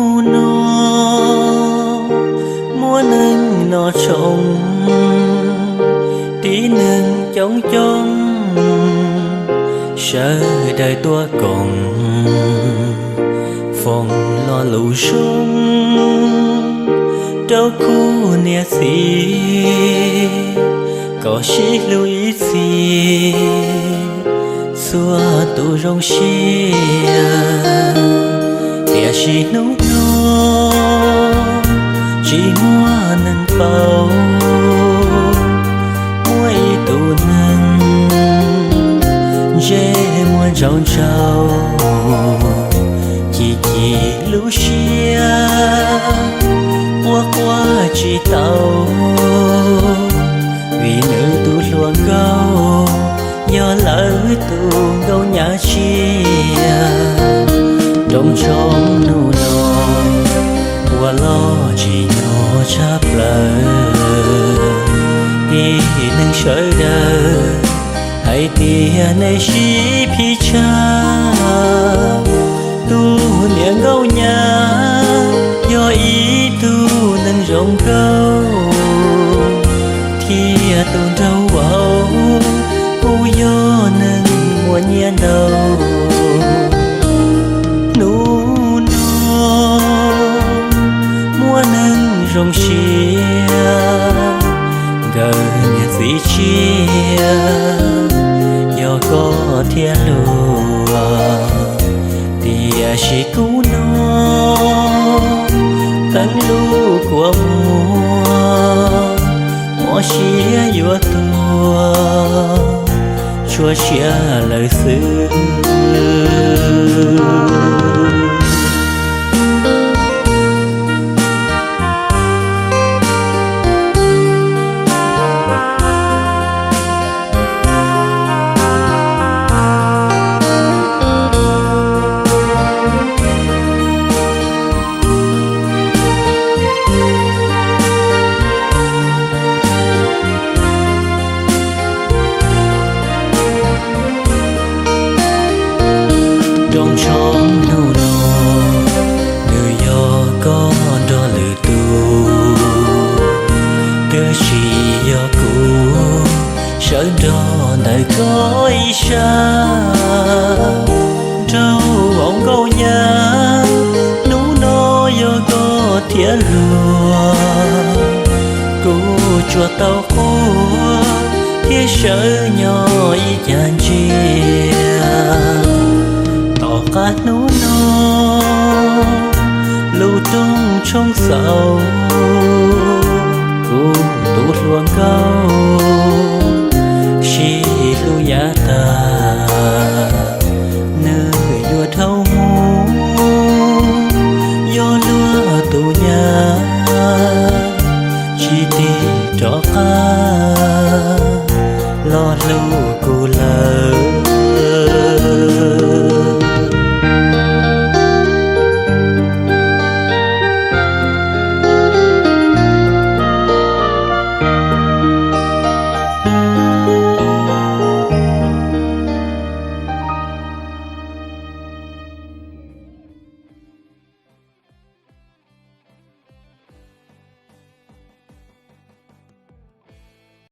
Hnub no muaj neeg noj tshoob, tib neeg coob coob, sawv daws tuaj koom foom lo lus zoo rau khub niam txiv kom sib hlub ib txhis txhua tus zoo siab. Tiam sis hnub no tsis muaj neeg paub, muaj ib tug neeg ntsej muag ntsau ntsau, ci ci lub siab, quaj quaj tsis tau, vim nws tus hluas nkauj yog lawv tus nkauj nyab tsiaj. Nroos ntshoo hnub no ua loj tsim nyog tshaj plaws, tib neeg sawv daws hais tias nej sib phim tshaj. Tus niam nkauj nyab yog ib tug neeg zoo nkauj, thiab tus nraug vauv kuj yog neeg muaj nyiaj ntau. Hnub no muaj neeg zoo siab, nkawd niam txiv tsiaj yog koj thiab luag. Tiam sis kuv no teev lub kua muag, mob siab yuav tuag, tsuas siab lawm xwb. Nroos ntshoo hnub no nws yog koj nrog lwm tus, tiam sis yog kuv sawv nrog ntawm koj ib sab. Nraug vauv nkauj nyab, hnub no yog koj thiab luag, kuv tsuas tau quaj thiab sawv nyob ib cag ntsia. Tom qab hnub no lub rooj tshoob xaus,